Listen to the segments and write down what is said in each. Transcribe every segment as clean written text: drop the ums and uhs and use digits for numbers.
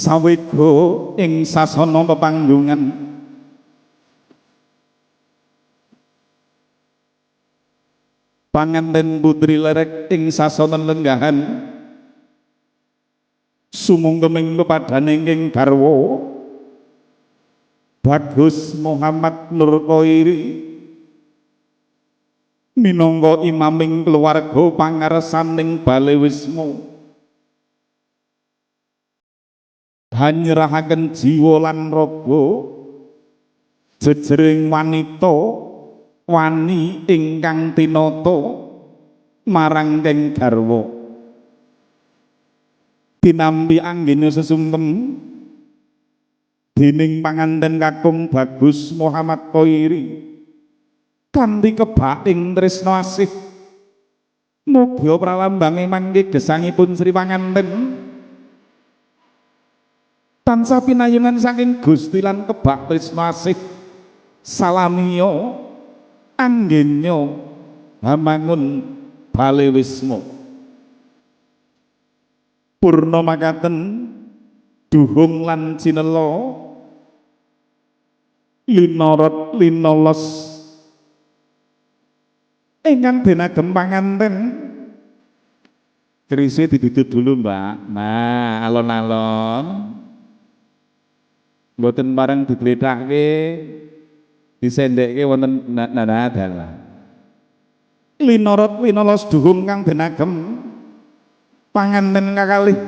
Sawega ing sasana pepanggungan panganten putri lerek ing sasana lenggahan sumungkeming pepadhaning ing garwa Bagus Muhammad Nur Khairi minangka imaming keluarga pangarsaning Bale Wisma hanyerahaken jiwa lan raga jejering wanita wani ingkang tinata marang keng garwa tinampi anggene sesungkem dening panganten kakung Bagus Muhammad Khairi kanthi kebaking tresna asih. Muga pralambange mangke gesangipun Sri Panganten tansah pinayungan saking Gusti lan kebak tresna asih salamiya anggenya hamangun Bale Wisma. Purna makaten duhung lan cinela linorot linolos ingkang denagem panganten. Kerise didudut dulu, Mbak. Nah, alon-alon mboten pareng diglethake, disendekke wonten nana dalah. Linorot linolos duhung kang denagem panganten kakalih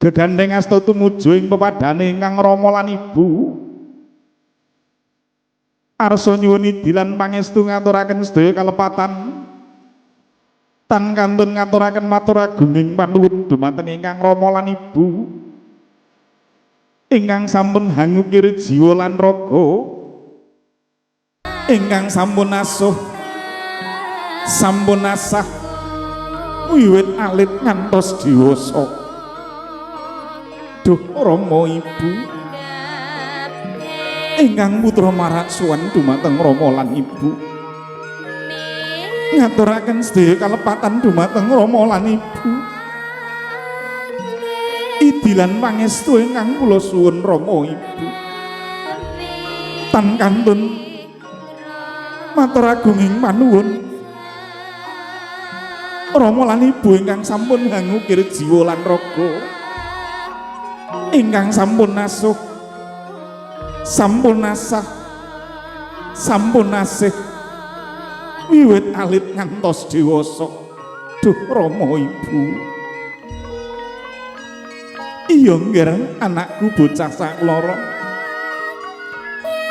gegandheng asta tumuju ing pepadhane ingkang rama lan ibu. Arsa nyuwun idi lan pangestu ngaturaken sedaya kalepatan tan kantun ngaturaken matur agunging panuwun dumateng ingkang rama lan ibu ingkang sampun hangukir jiwa lan raga, ingkang sampun asuh sampun asah wiwit alit ngantos dewasa. Duh rama ibu ingkang putra marak suwan dumateng rama lan ibu, ngaturaken sedaya kalepatan dumateng rama lan ibu. Idi lan pangestu ingkang kula suwun rama ibu tan kantun matur agunging panuwun rama lan ibu ingkang sampun hangukir jiwa lan raga, ingkang sampun asuh sampun asah sampun asih wiwit alit ngantos dewasa. Duh rama ibu, iya ngger anakku bocah sakloro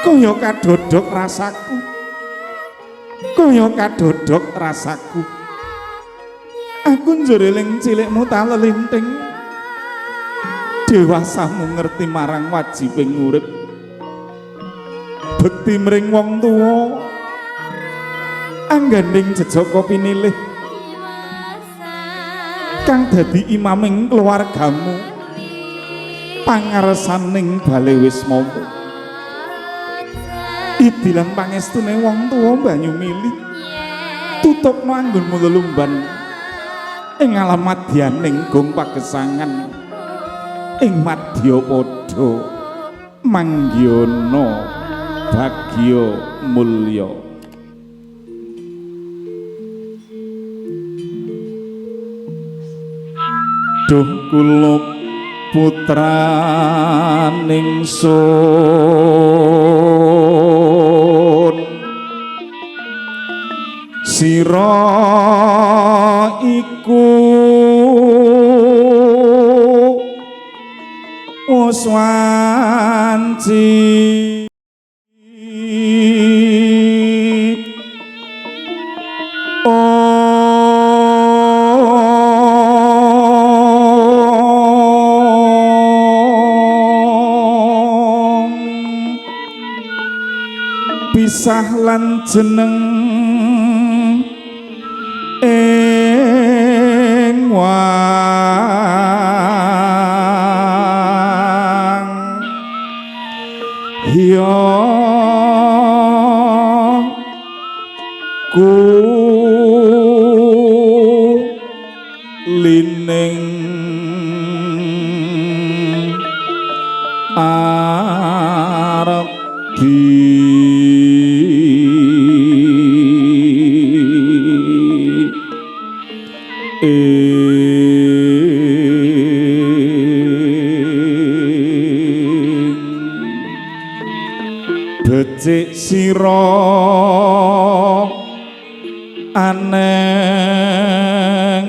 kaya kadodok rasaku, kaya kadodok rasaku. Aku njur eling cilikmu ta lelinting, dewasamu ngerti marang wajibing urip, bekti mring wong tuwa, angganding jejaka pinilih kang dadi imaming keluargamu, pangarsaning Bale Wismamu. Idi lan pangestune wong tuwa banyu mili tutupno anggonmu lelumban ing alam madyaning gong pagesangan ing madyapada manggyana bagya mulya. Duh kula putraning sun sira iku wis wanci pisah lan jeneng ing wang hiya ku lining Ardi. Becik sira aneng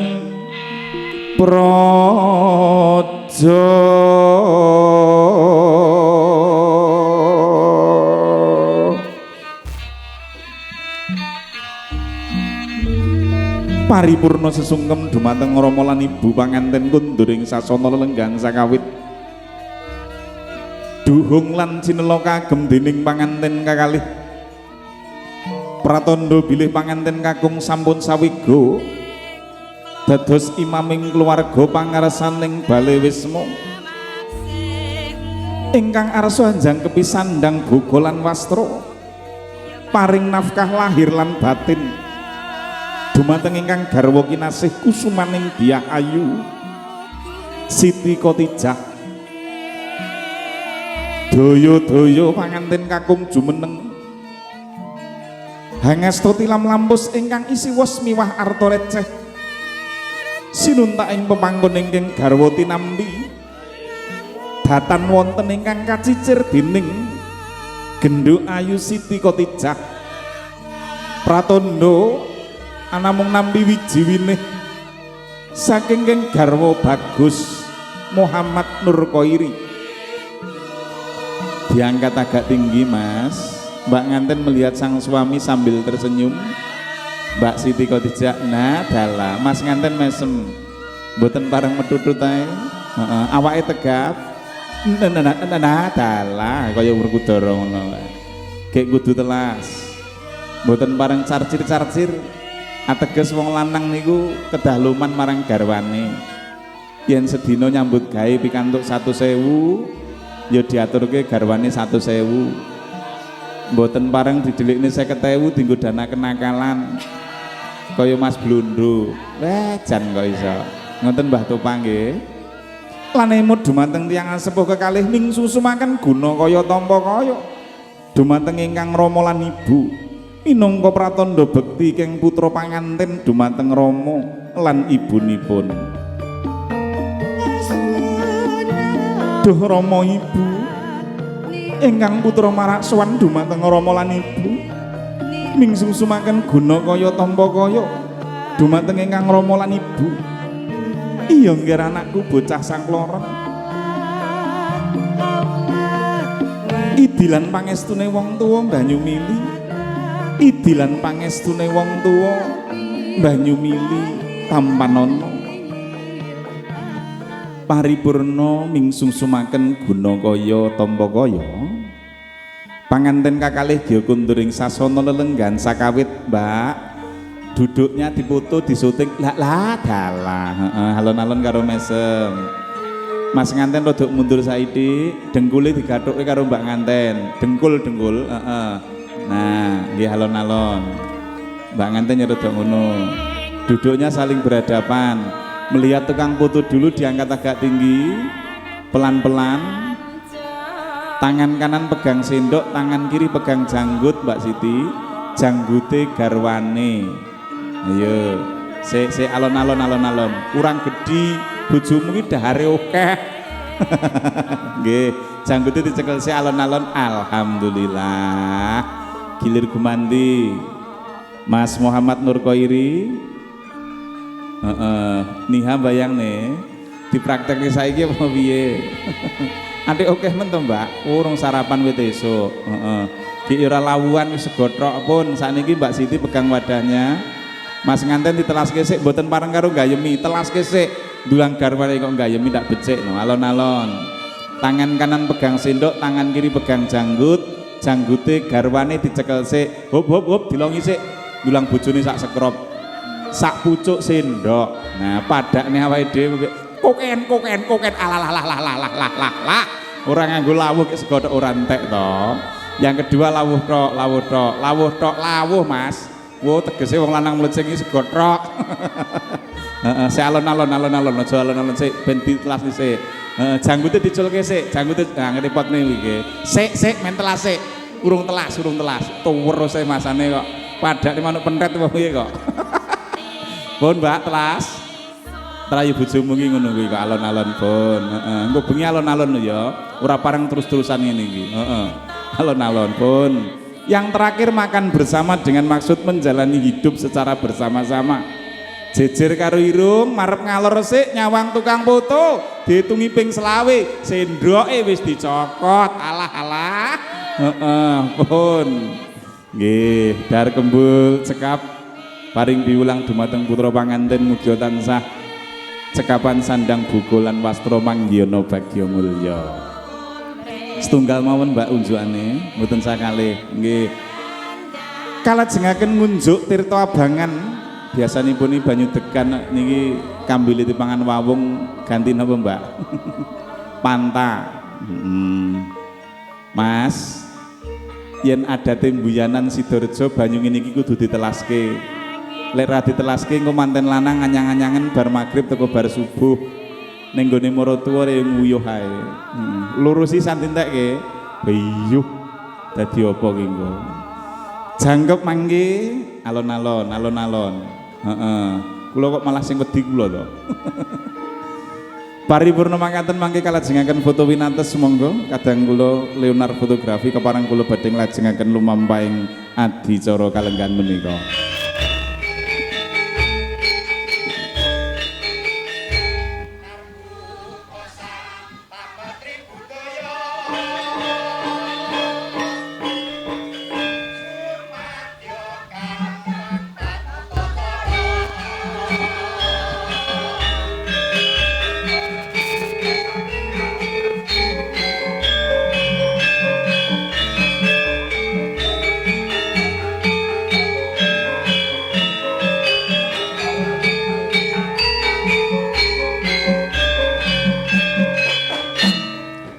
praja paripurna sesungkem dumateng rama lan ibu panganten kundur ing sasana lelenggan sakawit duhung lan cinela kagem dening panganten kakalih. Pratandha bilih panganten kakung sampun sawiga dados imaming keluarga pangarsaning bale wisma ingkang arsa anjangkepi sandang boga lan wastra, paring nafkah lahir lan batin dumateng ingkang garwa kinasih kusumaning Dyah Ayu Siti Khotijah. Daya-daya panganten kakung jumeneng hangasta tilam lampus ingkang isi wos miwah arta receh sinuntak ing pepanggon ingkang garwa tinampi datan wonten ingkang kacicir dening Genduk Ayu Siti Khotijah. Pratandha anamung nampi wiji winih saking keng garwa Bagus Muhammad Nur Koiri. Diangkat agak tinggi mas. Mbak nganten melihat sang suami sambil tersenyum. Mbak Siti Khotijah, nah dalah mas nganten mesem, mboten pareng metutut ae. Heeh, awake tegap. Nah dalah kaya Werkudara ngono wae. Gek kudu telas. Mboten pareng carcir-carcir. Ateges wong lanang niku kedah luman marang garwane. Yen sedina nyambut gawe pikantuk 1.000, ya diaturke garwane 1.000. Mboten pareng didelikne 50.000 dienggo dana kenakalan. Kaya Mas Blondo. Wah, jan kok iso. Ngoten Mbah Topang nggih. Lan emut dumateng tiyang sepuh kekalih ning susumaken guna kaya tampa kaya dumateng ingkang rama lan ibu minangka pratandha bekti keng putra panganten dumateng rama lan ibunipun. Duh rama ibu ingkang putra marak sowan dumateng rama lan ibu ning sungsumaken guna kaya tampa kaya dumateng ingkang rama lan ibu. Iya nggih anakku bocah sangkloron, idilan pangestune wong tuwa banyu mili, idilan pangestune wong tuwa banyu mili tampanana. Paripurna mingsungsumaken guna kaya tampa kaya panganten kakalih gya kundur ing sasana lelenggan sakawit. Mbak duduknya dipoto disuting lah lah dalah. Heeh, alon-alon karo mesem. Mas nganten rodok mundur saiki, dengkule digathuke karo Mbak nganten. Dengkul-dengkul, heeh. Nah, nggih alon-alon. Mbak nganten ya rodok ngono. Duduknya saling berhadapan. Melihat tukang foto dulu diangkat agak tinggi, pelan-pelan. Tangan kanan pegang sendok, tangan kiri pegang janggut Mbak Siti. Janggute garwane. Ayo, se se alon-alon alon-alon. Kurang gedhi, bojomu iki dahare akeh. Nggih, janggute dicekel se alon-alon. Alhamdulillah. Gilir gumanti. Mas Muhammad Nur Koiri. Heeh, niha bayangne. Dipraktekke saiki apa piye? Antik akeh men to, Mbak. Urung sarapan wit esuk. Heeh. Ki ora lawuhan wis sego tok pun. Sakniki Mbak Siti pegang wadahnya. Mas nganten ditelaske sik mboten pareng karo gayemi, telaske sik. Ndulang garwane kok gayemi ndak becik no. Alon-alon. Tangan kanan pegang sendok, tangan kiri pegang janggut, janggute garwane dicekel sik. Hop hop hop dilongi sik. Ndulang bojone sak sekrop. Sak pucuk sendok. Nah, padakne awake dhewe koken koken koken alalah lah lah lah lah lah lah. Ora nganggo lawuh ki sego tok ora entek to. Yang kedua lawuh tok, lawuh tok, lawuh tok, lawuh Mas. Wo tegese wong lanang mlecing iki sego tok. Heeh, sik alon-alon alon-alon aja alon-alon sik ben ditelas sik. Heeh, janggute diculke sik, janggute nah ngrepotne iki. Sik sik men telas sik. Urung telas, urung telas. Tuwer sik masane kok. Padake manuk pentet apa piye kok. Pun Mbak telas. Trayu bojomu ki ngono kuwi kok alon-alon pun. Heeh, engko bengi alon-alon ya. Ora pareng terus-terusan ngene iki. Heeh. Alon-alon pun. Yang terakhir makan bersama dengan maksud menjalani hidup secara bersama-sama. Jejer karo irung, marep ngalor sik nyawang tukang foto, diitungi ping 25, sendroke wis dicokot. Alah alah. Heeh, pun. Nggih, dar kembul cekap paring piwulang dumateng putra panganten mugia tansah cekapan sandang buku lan wastra manggiyana bagya mulya. Setunggal mawon Mbak unjukane, mboten sakalih. Nggih. Kalajengaken ngunjuk tirta abangan. Biasanipun iki banyu degan niki kambile dipangan wawung ganti napa Mbak? Panta. Mas, yen adate mbuyanan Sidorejo banyu ngene iki kudu ditelaske. Lek ra ditelaske engko manten lanang anyang-anyangen bar magrib teko bar subuh. Ning gone maratuwa re nguyuh ae. Lurusi santintekke. Biyuh. Dadi apa ki engko? Jangkep mangke alon-alon, alon-alon. Heeh. Kula kok malah sing wedi kula to. Paripurna mangkaten mangke kalajengaken foto winates monggo kadang kula Leonard Fotografi kepareng kula badhe nglajengaken lumampahing adicara kalenggahan menika.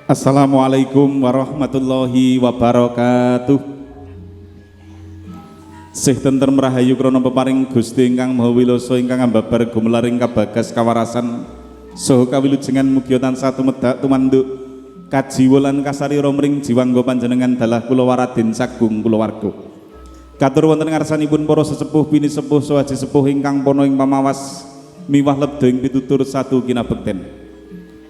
Assalamualaikum warahmatullahi wabarakatuh. Sih tentrem rahayu krana peparing Gusti ingkang Maha Wilasa ingkang ambabar gumelaring kabagas kawarasan saha kawilujengan mugia tansah tumedhak tumanduk kajiwa lan kasarira mring jiwangga panjenengan dalah kula Raden sagung kulawarga. Katur wonten ngarsanipun para sesepuh pinisepuh saha aji sepuh ingkang pana ing pamawas miwah lebda ing pitutur satu kinabekten.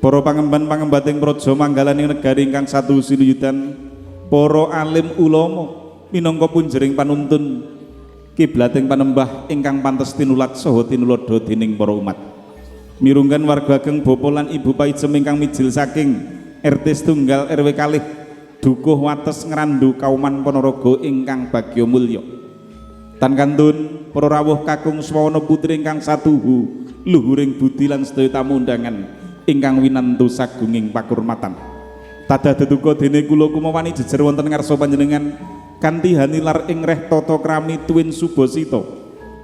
Para pangemban pangembating praja manggalaning negari ingkang satu sinuyudan, para alim ulama minangka punjering panuntun kiblating panembah ingkang pantes tinulat saha tinuladha dening para umat. Mirunggan warga ageng bapa lan ibu paijem ingkang mijil saking RT setunggal RW kalih Dukuh Wates Ngrandu Kauman Ponorogo ingkang bagya mulya. Tan kantun para rawuh kakung swawana putri ingkang satuhu luhuring budi lan sedaya tamu undangan ingkang winantu sagunging pakurmatan. Tadah deduka dene kula kumawani jejer wonten ngarsa panjenengan kanthi hanilar ing reh tata krami tuwin subasita.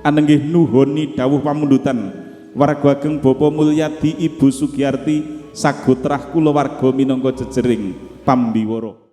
Anenggih nuhoni dawuh pamundutan warga ageng Bapa Mulyadi Ibu Sugiyarti sagotrah kulawarga minangka jejering pambiwara.